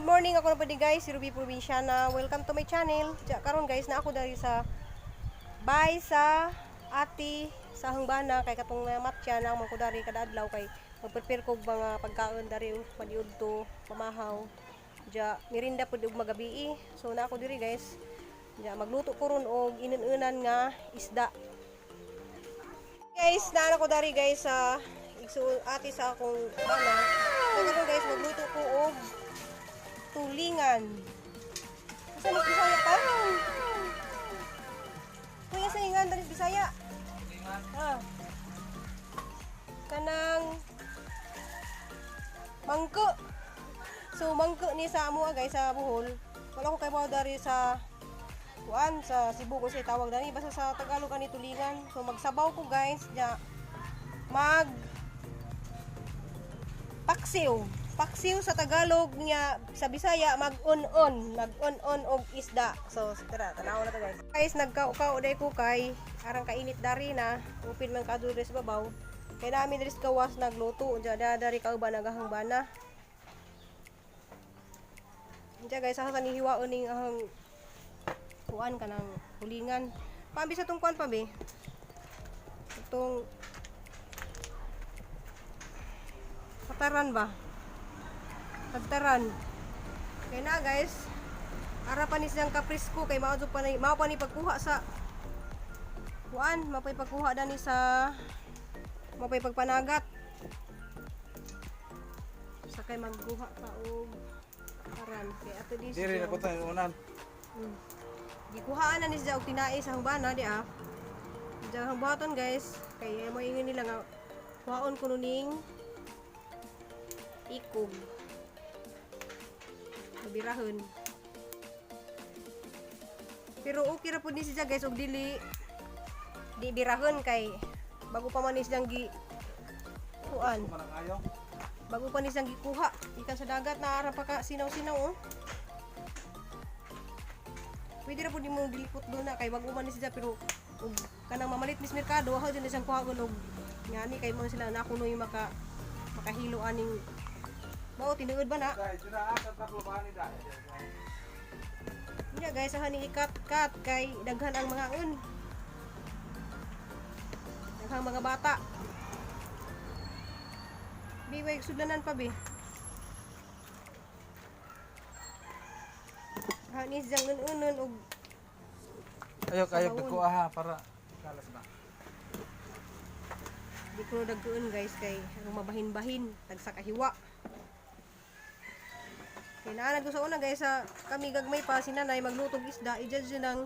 Good morning. Ako na po di guys, si Ruby Provinciana. Welcome to my channel. Diya, karon guys, na ako dari sa bay sa ati sa Hangbana kay katong matya na man ko dari kada adlaw kay magprepare ko mga pagkaon dari paniudto, pamahaw. Diya, merinda pud ug magabii. So na ako diri, guys. Diya, magluto ko ron og inin-unan nga isda. Guys, naa ko dari guys sa igsuon ati sa akong bana. So karon guys, magluto ko og tulingan. Asa ni Bisaya pa? Kuya, sa ingan dali Bisaya. Ah. Kanang mangko. So mangko ni sa amo guys sa Bohol. Wala ko kay dari sa kuan sa Cebu ko sa tawag dani, basta sa Tagalog ani tulingan. So magsabaw ko guys, nya mag paksiw. Paksiw sa Tagalog niya, sa Bisaya mag-un-un, mag-un-un og isda. So tara, tanaw na to guys. Guys, nagkao-kao day ko kay arang kainit dari na, upin man kadto diri sa babaw. Kay nami diri sa gawas nagluto, unja da dari kauban nagahangbana. Unja guys, sa ni hiwaon ning ahang kuan kanang hulingan. Paambi sa tong kuan pa be. Itong Kataran ba? Tagtaran. Kaya na guys, ara pa ni siyang kapresko kay mao pa ni mao pa ni pagkuha sa kuan, mao pa pagkuha dani sa mao pa pagpanagat. Sa kay magguha pa og aran kay ato di Diri na ko tayo unan. Gikuhaan na ni siya og tinai sa humbana di ah. Diyan ang buhaton guys, kay mo ingon nila nga kuhaon kuno ning ikog. Mabirahon. Pero okay ra pud ni siya guys og dili di birahon kay bago pa man ni siyang gi kuan. Manang ayo. Bago pa ni siyang gikuha ikan sa dagat na ara pa ka sinaw-sinaw oh. Pwede ra pud nimo dilipot do na kay bago man ni siya, pero og kanang mamalit mis merkado ha din siyang kuhaon og ngani kay mo sila na kuno yung makahilo aning mao tinuod ba na. Dai dira asa tatlo ba ni dai. Nya guys, sa ni ikat kat kay daghan ang mga un. Daghang mga bata. Bi, way sudlanan pa bi. Hani siyang un-unon og Ayo kayo Sabawon. dagko aha para kalas ba. Di ko dagkuon guys kay ang mabahin-bahin tagsa kahiwa. Kay naanad ko sa una guys, sa kami gagmay pa si nanay maglutog isda, i-judge yun ang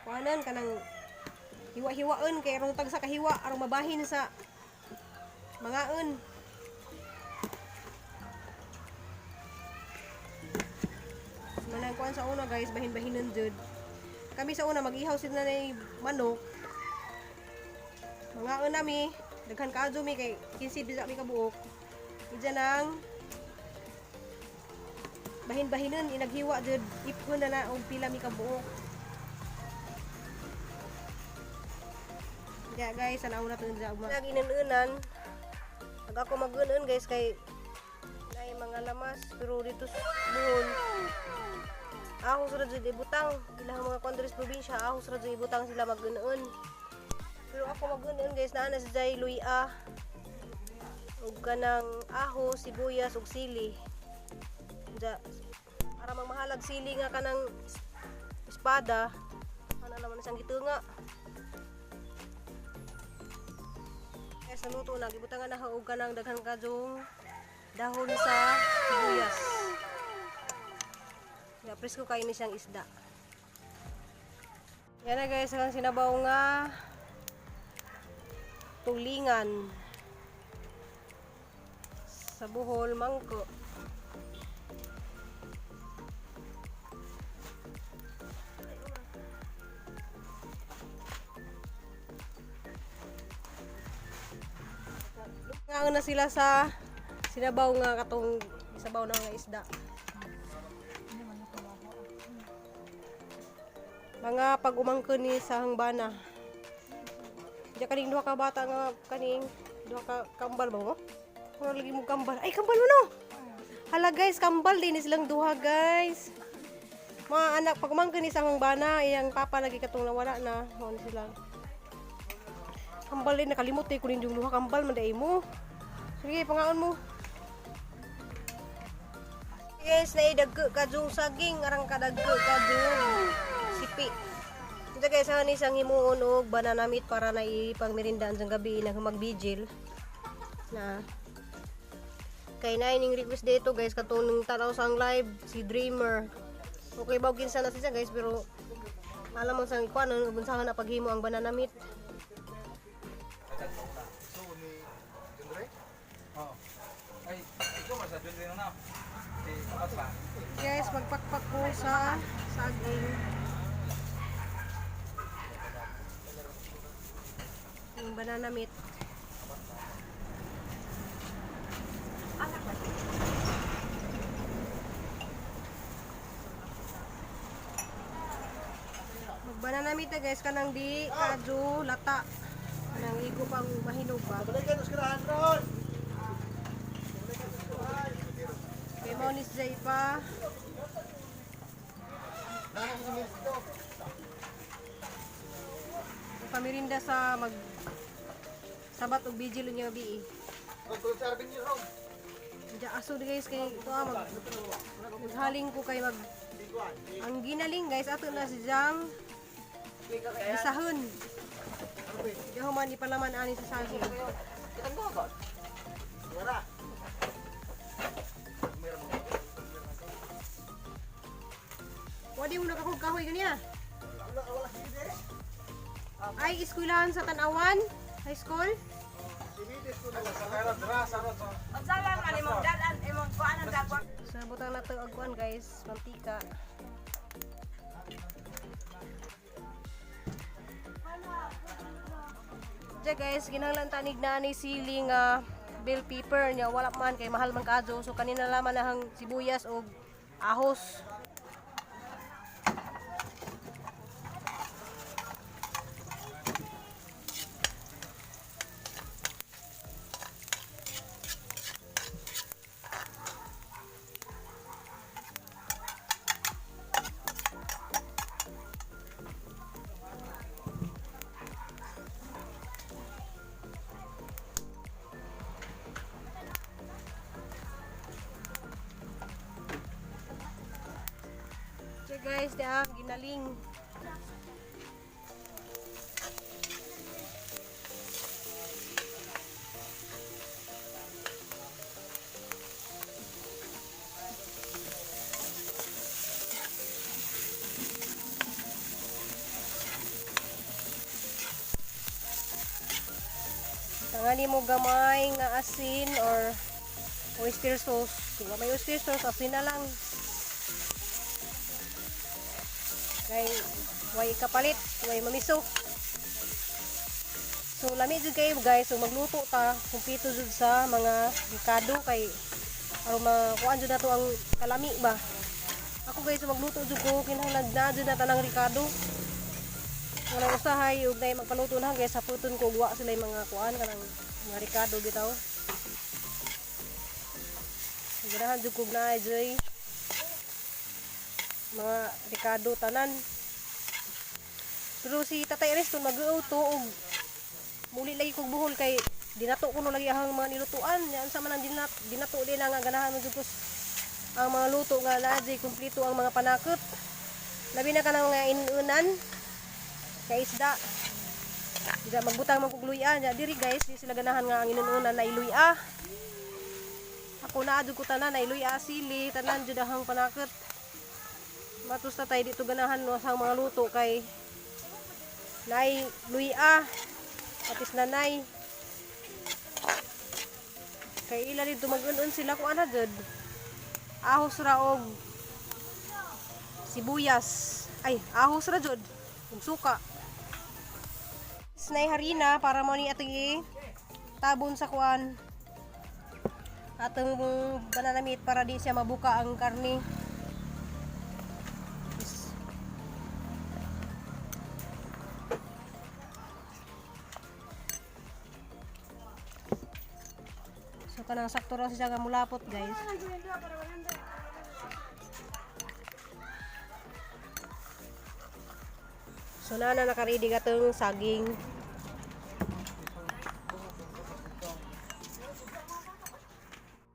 kuanan kanang hiwa-hiwaon kay arong tagsa kahiwa arong mabahin sa mangaon. Manang kuan sa una guys, bahin-bahinon jud. Kami sa una mag-ihaw si nanay manok. Mangaon nami, daghan kaadto mi kay 15 bisa mi kabuok. Ija nang bahin-bahinon inaghiwa jud, ipon na na og pila mi kabuok. Kaya guys, sana una to nila ugma. Nag-inan-unan. Pag ako mag-unan guys kay naay mga lamas pero dito sa Bohol ahos ra jud ibutang ilang mga kuan diri sa probinsya, ahos ra jud ibutang sila mag-unan. Pero ako mag-unan guys, naa na si Jay luya ug kanang ahos, sibuyas ug sili. Ja, para mang mahalag sili nga kanang espada, ana naman siyang gitunga. Guys, naluto na, gibutangan na og kanang daghan kajong dahon sa sibuyas. Ya, presko kayo ni siyang isda. Yan na guys, ang sinabaw nga tulingan. Sa Bohol, mangko. Nga na sila sa sinabaw nga katong sabaw na nga isda. Mga pag-umangkon ni sa hangbana. Diya kaning duha ka bata nga kaning duha ka kambal ba mo? Wala lagi mo kambal. Ay, kambal mo no. Hala guys, kambal din silang duha guys. Mga anak, pagmangkin ni sang bana, iyang papa lagi katong nawala na. Mao ni sila. Kambal din nakalimot eh kunin yung duha kambal man dai mo. Sige, pangaon mo. Guys, naidagko kadung saging arang kadagko kadung sipi. Ito guys, ani isang himuon og banana meat para na ipangmerindaan sa gabi nang magbigil. Na kay na ining request dito guys katong tanaw sa ang live si Dreamer. Okay ba og kinsa na siya guys, pero alam mo sa kuan ano unsa na paghimo ang banana meat. So ni Jundre? Oo. Ay, ikaw man sa Jundre na. Si Apat ba? Guys, magpakpak ko sa saging. Yung banana meat. Mag banana meat na guys, kanang di kadyo lata. Kanang igo pang mahinog ba. Kay mao ni Zay pa. Pamirinda sa mag sabat og vigil niya bi. Diya aso di guys kay ito ah, mag maghaling ko kay mag ang ginaling guys ato na si Jang bisahon. Diya human ipalaman ani sa saging. Wadi mo nakakog kahoy ganiya. Ay, eskwelahan sa Tanawan High School. So, butang na ito agkuan guys, mantika. Diya guys, ginanglan tanig na ni sili nga bell pepper niya wala man kay mahal man kaadto. So kanina laman na hang sibuyas og ahos. Diya guys, diya ginaling. Tangani mo gamay nga asin or oyster sauce. Kung may oyster sauce, asin na lang. Kay way kapalit, way mamiso. So lami jud kayo guys, so magluto ta kumpleto jud sa mga rikado kay aron makuan jud nato ang kalami ba. Ako guys, so magluto jud ko kinahanglan na jud na tanang rikado. Wala usahay ug nay magpaluto na guys, haputon ko wa sila yung mga kuan kanang mga rikado bitaw. Ganahan jud kog naay jud mga rikado tanan. Pero si Tatay Ariston mag-auto og muli lagi kog buhol kay dinato ko no lagi ang mga nilutuan. Yan sa man ang dinato din nga ganahan mo jud ko ang mga luto nga naa jud kumpleto ang mga panakot. Labi na kanang mga inunan kay isda. Diya magbutang man kog luya. Diya diri guys, di sila ganahan nga ang inunan na iluya. Ako na jud ko tanan na iluya sili, tanan jud ang panakot. Matos na tayo dito ganahan no, sa mga luto kay nay luya patis nanay kay ila dito mag-un sila kung ano jud ahos ra og sibuyas, ay ahos ra jud ug suka. Nay harina para mo ni atong i tabon sa kuan atong banana meat para di siya mabuka ang karne. So, Kanang sakto ra siya nga mulapot, guys. So nana naka-ready gatong saging.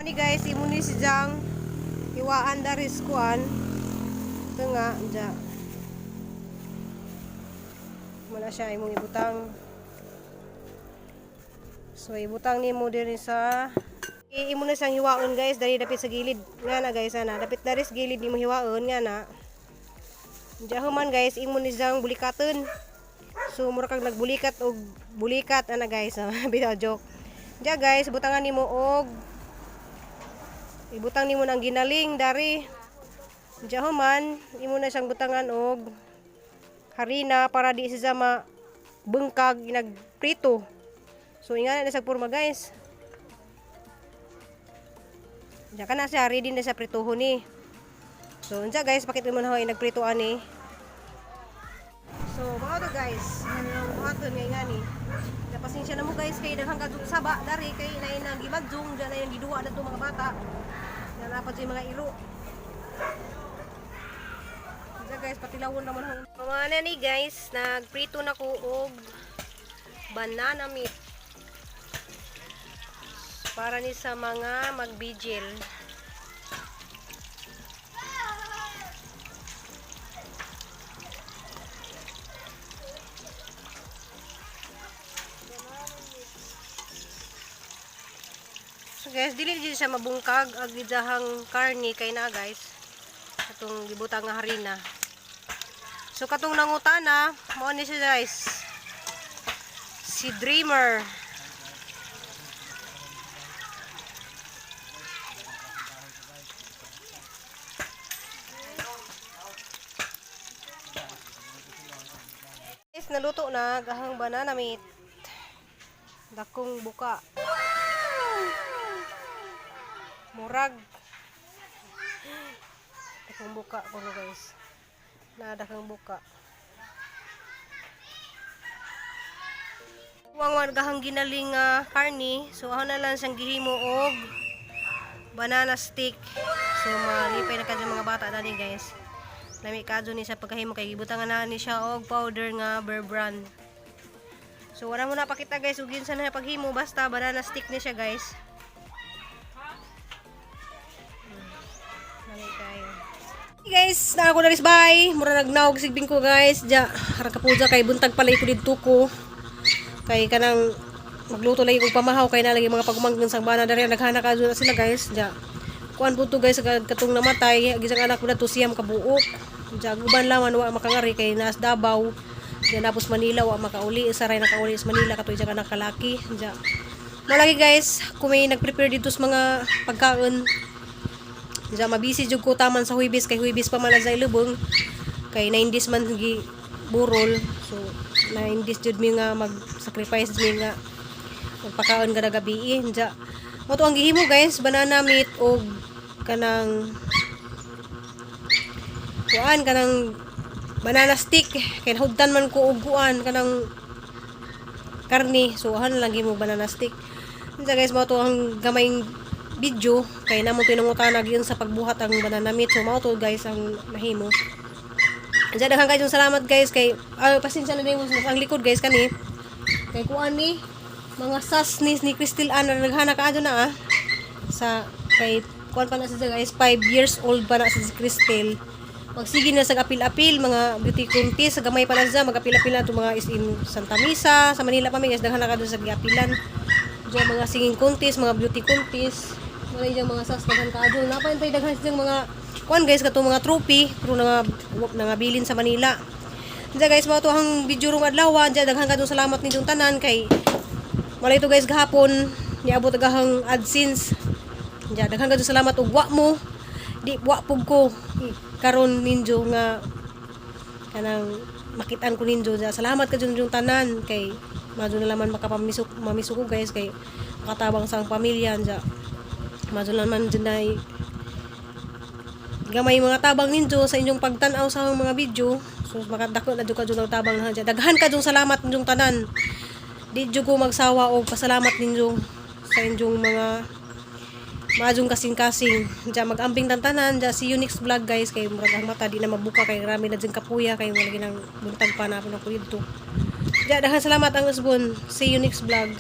Ani guys, imo ni si Jang iwaan daris kuan. Ito nga, dya. Wala siya imong ibutang. So ibutang nimo diri sa imo na siyang hiwaon, guys, dali dapit sa gilid. Nga na guys, ana, dapit dari sa gilid nimo hiwaon nga na. Diya human guys, imo ni siyang bulikaton. So mura kag nagbulikat og bulikat ana guys, bitaw joke. Diya guys, butangan nimo og ibutang nimo ng ginaling dari. Diya human, imo na siyang butangan og harina para di siya ma bengkag inagprito. So ingana na sa porma, guys. Diya ka na siya, ready na sa prituhon ni. So unsa guys, pakit mo na ho nagprito ani. So mao to guys, ang buhaton ngay ngani. Napasensya na mo guys kay daghang kadtong saba dari kay naay nagimagjong diyan ay giduwa dadto mga bata. Na dapat yung mga iro. Unsa guys, patilawon naman ho. Mga ni guys, nagprito na ko og banana meat. Para ni sa mga magbigil. So guys, dili jud siya mabungkag ag gidahang karni kay na guys. Atong gibutang nga harina. So katong nangutana, mao ni siya guys. Si Dreamer. Guys, naluto na gahang banana meat. Dakong buka. Murag. Dakong buka kuno guys. Na dakong buka. Wang gahang ginaling nga karni, so ako na lang siyang gihimo og banana stick. So malipay na kadyo mga bata dani guys. Lami kadyo ni sa pagkahimo kay gibutangan na ni siya og powder nga Bear Brand. So wala mo na pakita guys ug kinsa na paghimo, basta banana stick ni siya guys. Lami kayo. Hey guys, na ako na rin bye. Mura nagnaog sigbing ko guys. Diya, harang kapuja kay buntag palay ko didto ko. Kay kanang magluto lagi kog pamahaw kay na lagi mga pagumangkon sang bana diri naghana ka na sila guys. Diya. Kuan po to guys katong namatay, ang isang anak ko na to siyam kabuok. Diya ang uban laman wa makangari kay naas Davao. Diya napos Manila wa makauli, isa ray nakauli sa Manila katoy siya kanang kalaki. Diya. Malagi guys, kung may nag-prepare dito sa mga pagkaon. Diya mabisi jud ko taman sa Huybis kay Huybis pa man na sa ilubong. Kay 9 days man gi burol. So 9 days jud mi nga mag-sacrifice mi nga magpakaon kada gabi. Diya. Mo to ang gihimo guys, banana meat og kanang kuan kanang banana stick kay nahugtan man ko og kuan kanang karni, so ahan lang gihimo banana stick. Unsa guys, mao to ang gamayng video kay namo to nangutana gyud sa pagbuhat ang banana meat, so mao to guys ang nahimo. Unsa, daghan kayong salamat guys kay pasensya na din ang likod guys kani kay kuan ni mga sas ni Crystal Ann na naghana kaadto na sa kay kuan pa na siya guys, 5 years old pa na si Crystal, magsige na sa apil-apil mga beauty contest sa gamay pa na siya magapil-apil na itong mga SM Santa Misa sa Manila pa mi guys, daghan na kadto sa giapilan diyan mga singing contest, mga beauty contest, mga iyang mga sas daghan kaadto na pa daghan siyang mga kuan guys katong mga trophy pero nga nangabilin sa Manila. Diyan guys, mao to ang video rong adlaw. Diyan daghan kadtong salamat ninyong tanan kay wala ito guys gahapon niabot agahang AdSense. Diyan daghan kadtong salamat ug wa mo di wa pug ko karon ninyo nga kanang makitaan ko ninyo. Diyan, salamat kadto ninyong tanan kay madyo na laman makapamisok mamisok ko guys kay makatabang sa ang pamilya. Diyan madyo naman dyan ay gamay mga tabang ninyo sa inyong pagtan-aw sa akong mga video. So makadako na jud ka jud ang tabang na dyan. Daghan ka jud salamat ninyong tanan. Di jud ko magsawa og pasalamat ninyo sa inyong mga Maadjong kasing-kasing. Diya mag-ambing tantanan, diya see you next vlog, guys, kay murag ang mata di na mabuka kay rami na dyan kapuya kay wala ginang buntag pa na ako dito. Diya, daghan salamat ang usbon. See you next vlog.